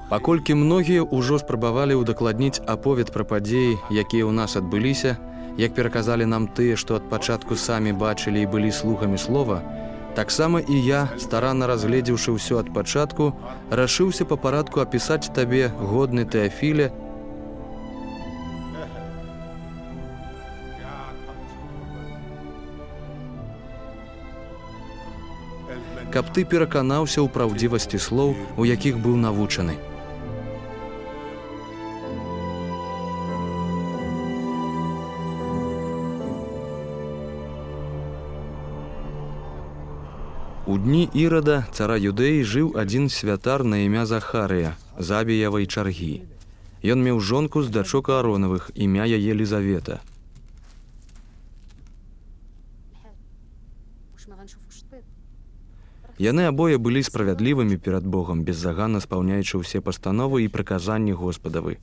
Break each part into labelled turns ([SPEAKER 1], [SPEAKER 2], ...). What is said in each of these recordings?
[SPEAKER 1] Паколькі многія ўжо спрабавалі ўдакладніць аповед пра падзеі, якія ў нас адбыліся, як пераказалі нам тыя, што ад пачатку самі бачылі і былі слугамі слова, таксама і я, старанна разгледзеўшы ўсё ад пачатку, рашыўся па парадку апісаць табе, годны Тэафіле, каб ты пераканаўся ў праўдзівасці слоў, у якіх быў навучаны. У дні Ірада, цара Юдэі, жыў адзін святар на імя Захарыя, з Абіявай чаргі. Ён меў жонку з дачок Ааронавых, імя яе Лізавета. Яны абое былі справядлівымі перад Богам, беззаганна спаўняючы ўсе пастановы і прыказанні Госпадавы.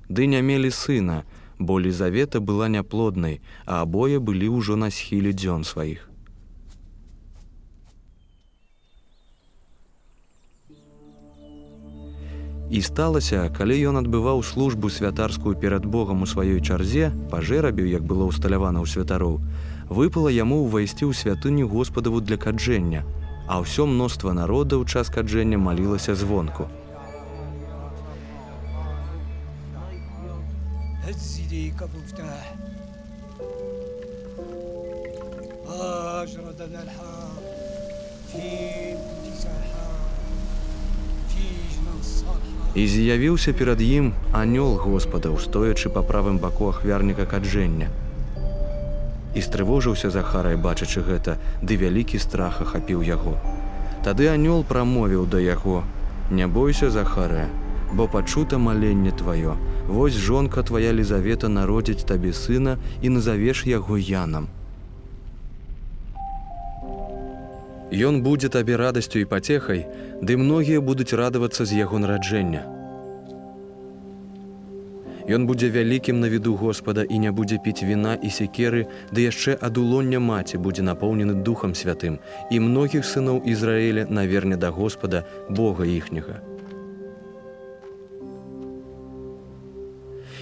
[SPEAKER 1] Ды не мелі сына, бо Лізавета была няплоднай, а абое былі ўжо на схіле дзён сваіх. І сталася, калі ён адбываў службу святарскую перад Богам у сваёй чарзе, па жэрабю, як было ўсталявана ў святароў, выпала яму ўвайсці ў святыню Госпадаву для каджэння, а ўсё мноства народа ў час каджэння малілася звонку.
[SPEAKER 2] هز يديك ابو فتاح اجردنا الحار فين كنتي سارحة في جنان الصالحة.
[SPEAKER 1] І з'явіўся перад ім анёл Госпадаў, стоячы па правым баку ахвярніка каджэння. І стрывожыўся Захарай, бачачы гэта, ды вялікі страх ахапіў яго. Тады анёл прамовіў да яго: « Не бойся, Захарыя, бо пачута маленне тваё. Вось жонка твая Лізавета народзіць табе сына і назавеш яго Янам. Ён будзе табе радасцю і пацехай, ды многія будуць радавацца з яго нараджэння. Ён будзе вялікім на віду Госпада і не будзе піць віна і сякеры, ды яшчэ ад улоння маці будзе напоўнены Духам Святым, і многіх сыноў Ізраэля наверне да Госпада, Бога іхняга.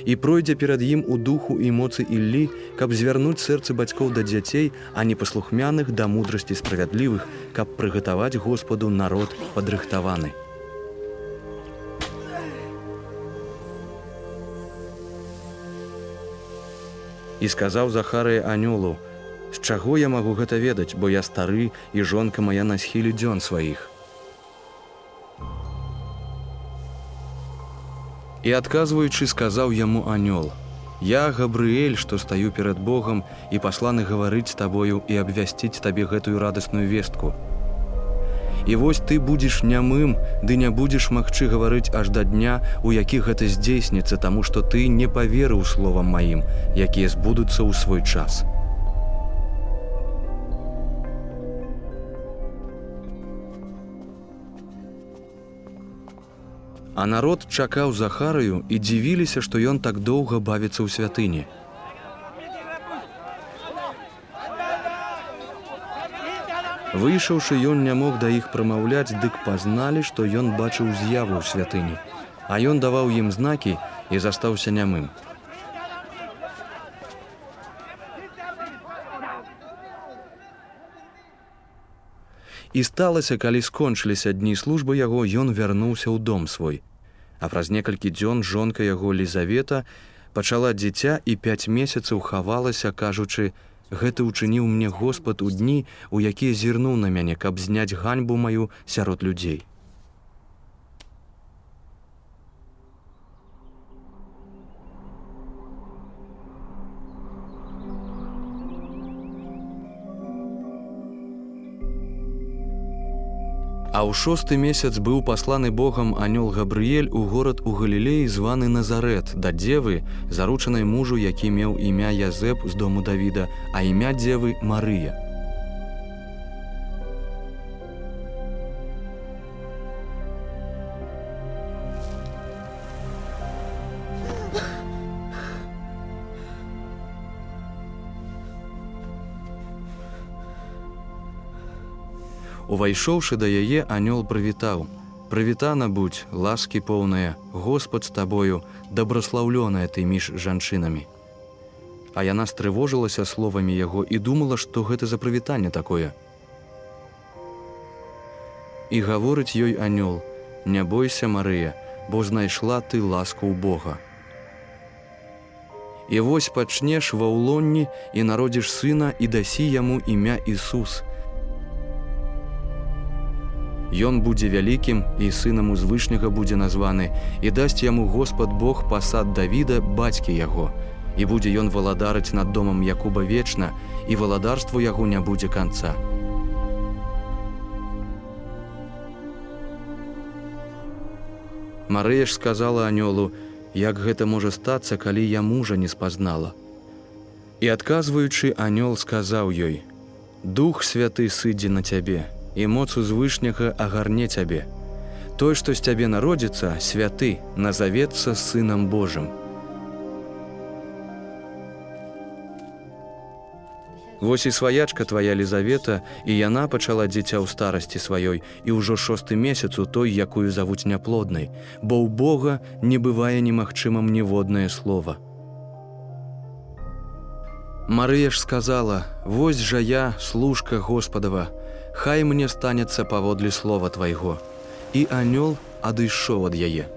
[SPEAKER 1] І пройдзе перад ім у духу і моцы Іллі, каб звярнуць сэрцы бацькоў да дзяцей, а непаслухмяных да мудрасці справядлівых, каб прыгатаваць Госпаду народ падрыхтаваны. І сказаў Захарыя анёлу: « З чаго я магу гэта ведаць, бо я стары і жонка мая на схіле дзён сваіх. І адказваючы, сказаў яму анёл: « Я, Габрыэль, што стаю перад Богам і пасланы гаварыць з табою і абвясціць табе гэтую радасную вестку. І вось ты будзеш нямым, ды не будзеш магчы гаварыць аж да дня, у які гэта здзейсніцца, таму што ты не паверыў словам маім, якія збудуцца ў свой час. А народ чакаў Захарыю і дзівіліся, што ён так доўга бавіцца ў святыні. Выйшаўшы, ён не мог да іх прамаўляць, дык пазналі, што ён бачыў з'яву ў святыні. А ён даваў ім знакі і застаўся нямым. І сталася, калі скончыліся дні службы яго, ён вярнуўся ў дом свой. А праз некалькі дзён жонка яго Лізавета пачала дзіця і 5 месяцаў хавалася, кажучы: «Гэта ўчыніў мне Господ у дні, у якія зірнуў на мяне, каб зняць ганьбу маю сярод людзей». А ў 6-ы месяц быў пасланы Богам анёл Габрыэль у горад у Галілеі, званы Назарэт, да дзевы, заручанай мужу, які меў імя Язэп з дому Давіда, а імя дзевы Марыя. Увайшоўшы да яе, анёл прывітаў: Прывітана будзь, ласкі поўная, Господ з табою, дабраслаўлёная ты між жанчынамі. А яна стрывожылася словамі яго і думала, што гэта за прывітанне такое. І гаворыць ёй анёл: Не бойся, Марыя, бо знайшла ты ласку ў Бога. І вось пачнеш ва ўлонні і народзіш сына і дасі яму імя Ісус. Ён будзе вялікім і сынам узвышняга будзе названы, і дасць яму Господ Бог пасад Давіда, бацькі яго, і будзе ён валадарыць над домам Якуба вечна, і валадарству яго не будзе канца. Марыя ж сказала анёлу: Як гэта можа стацца, калі я мужа не спазнала? І адказваючы, анёл сказаў ёй: Дух Святы сыдзе на цябе, і моц узвышняга агарне цябе. Той, што з цябе народзіцца, святы, назавецца Сынам Божым. Вось і сваячка твая Лізавета, і яна пачала дзіця ў старасці сваёй, і ўжо шосты месяц у той, якую завуць няплоднай, бо ў Бога не бывае немагчымым ніводнае слова. Марыя ж сказала: Вось жа я, служка Господава, хай мне станецца паводле слова твайго. І анёл адышоў ад яе.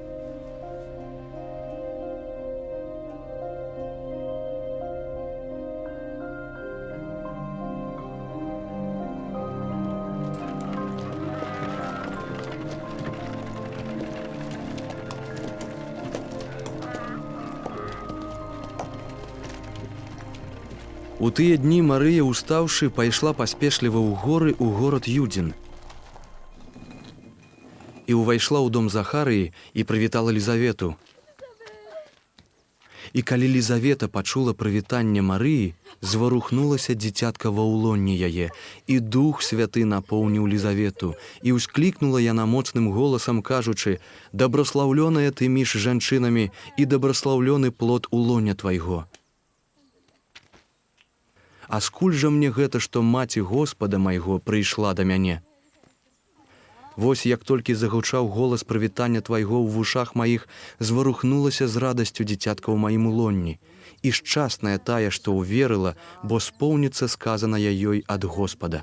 [SPEAKER 1] У тыя дні Марыя, устаўшы, пайшла паспешліва ў горы ў горад Юдзін. І ўвайшла ў дом Захарыі і прывітала Лізавету. І калі Лізавета пачула прывітанне Марыі, зварухнулася дзіцятка ва ўлонні яе, і Дух Святы напоўніў Лізавету, і ўсклікнула яна моцным голасам, кажучы: Дабраслаўлёная ты між жанчынамі, і дабраслаўлёны плод улоння твайго. А скуль жа мне гэта, што маці Господа майго прыйшла да мяне? Вось як толькі загучаў голас прывітання твайго ў вушах маіх, зварухнулася з радасцю дзіцятка ў маім улонні. І шчасная тая, што ўверыла, бо споўніцца сказаная ёй ад Господа.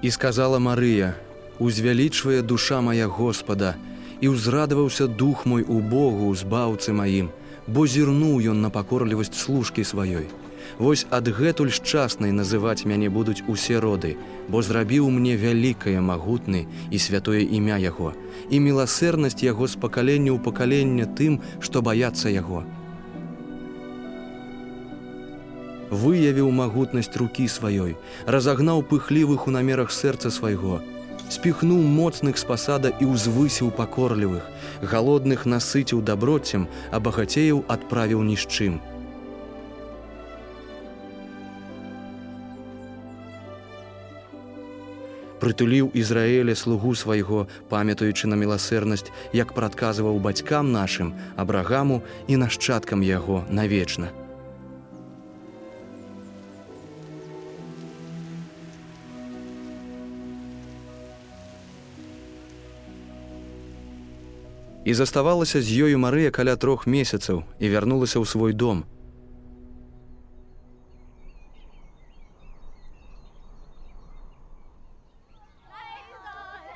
[SPEAKER 1] І сказала Марыя: Узвялічвае душа моя Господа, і ўзрадаваўся дух мой у Богу, збаўцы маім, бо зірнуў ён на пакорлівасць служкі сваёй. Вось адгэтуль шчаснай называць мяне будуць усе роды, бо зрабіў мне вялікае, магутны і святое імя яго, і міласэрнасць яго з пакалення ў пакаленне тым, што баяцца яго. Выявіў магутнасць рукі сваёй, разагнаў пыхлівых у намерах сэрца свайго, спіхнуў моцных з пасада і ўзвысіў пакорлівых, галодных насыціў даброцем, а багацеяў адправіў ні з чым. Прытуліў Ізраэля слугу свайго, памятаючы на міласэрнасць, як прадказваў бацькам нашым, Абрагаму і нашчадкам яго навечна. І заставалася з ёю Марыя каля 3 месяцаў і вярнулася ў свой дом.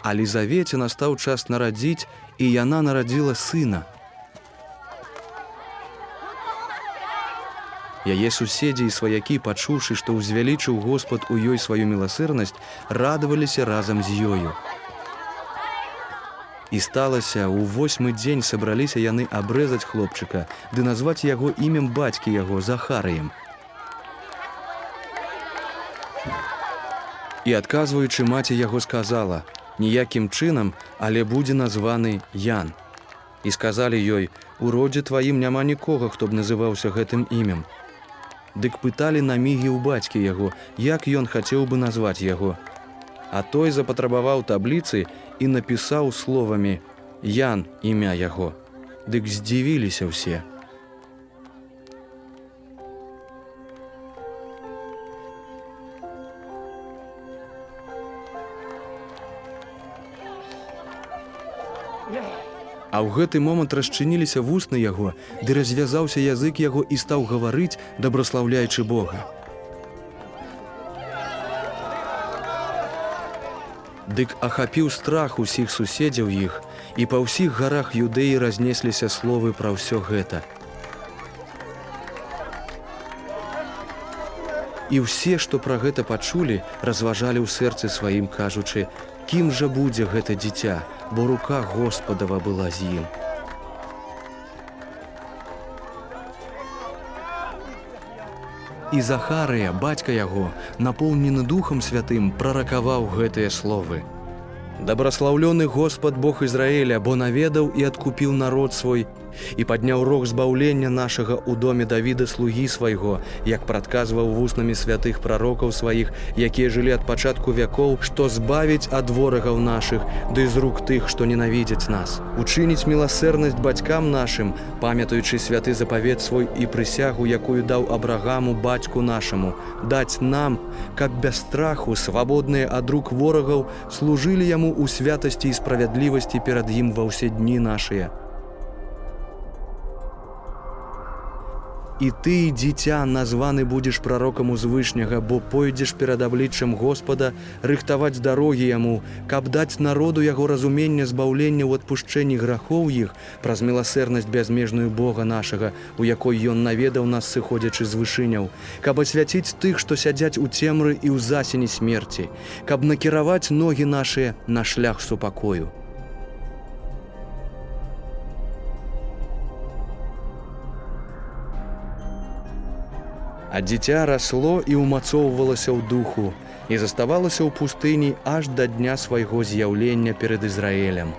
[SPEAKER 1] А Лізавеце настаў час нарадзіць, і яна нарадзіла сына. Яе суседзі і сваякі, пачуўшы, што ўзвялічыў Господ у ёй сваю міласэрнасць, радаваліся разам з ёю. І сталася, у 8-ы дзень сабраліся яны абрэзаць хлопчыка, ды назваць яго імем бацькі яго Захарыем. І адказваючы, маці яго сказала: Ніякім чынам, але будзе названы Ян. І сказалі ёй: У родзе тваім няма нікога, хто б называўся гэтым імем. Дык пыталі на мігі ў бацькі яго, як ён хацеў бы назваць яго. А той запатрабаваў табліцы і напісаў словамі: Ян імя яго. Дык здзівіліся ўсе. А ў гэты момант расчыніліся вусны яго, ды развязаўся язык яго і стаў гаварыць, дабраслаўляючы Бога. Дык ахапіў страх усіх суседзяў іх, і па ўсіх гарах Юдэі разнесліся словы пра ўсё гэта. І ўсе, што пра гэта пачулі, разважалі ў сэрцы сваім, кажучы: кім жа будзе гэта дзіця, бо рука Господава была з ім. І Захарыя, бацька яго, напоўнены Духам Святым, праракаваў гэтыя словы. Дабраслаўлёны Господ Бог Ізраэля, бо наведаў і адкупіў народ свой і падняў рог збаўлення нашага ў доме Давіда слугі свайго, як прадказваў вуснамі святых прарокаў сваіх, якія жылі ад пачатку вякоў, што збавіць ад ворагаў нашых, ды з рук тых, што ненавідзяць нас. Учыніць міласэрнасць бацькам нашым, памятаючы святы запавет свой і прысягу, якую даў Абрагаму бацьку нашаму, даць нам, каб без страху, свабодныя ад рук ворагаў, служылі яму ў святасці і справядлівасці перад ім ва ўсе дні нашыя. І ты, дзіця, названы будзеш прарокам Узвышняга, бо пойдзеш перад абліччам Господа рыхтаваць дарогі яму, каб даць народу яго разуменне збаўлення ў адпушчэнні грахоў іх праз міласэрнасць бязмежную Бога нашага, у якой ён наведаў нас, сыходзячы з вышыняў, каб асвяціць тых, што сядзяць у цемры і ў засені смерці, каб накіраваць ногі нашыя на шлях супакою. А дзіця расло і ўмацоўвалася ў духу, і заставалася ў пустыні аж да дня свайго з'яўлення перад Ізраэлем.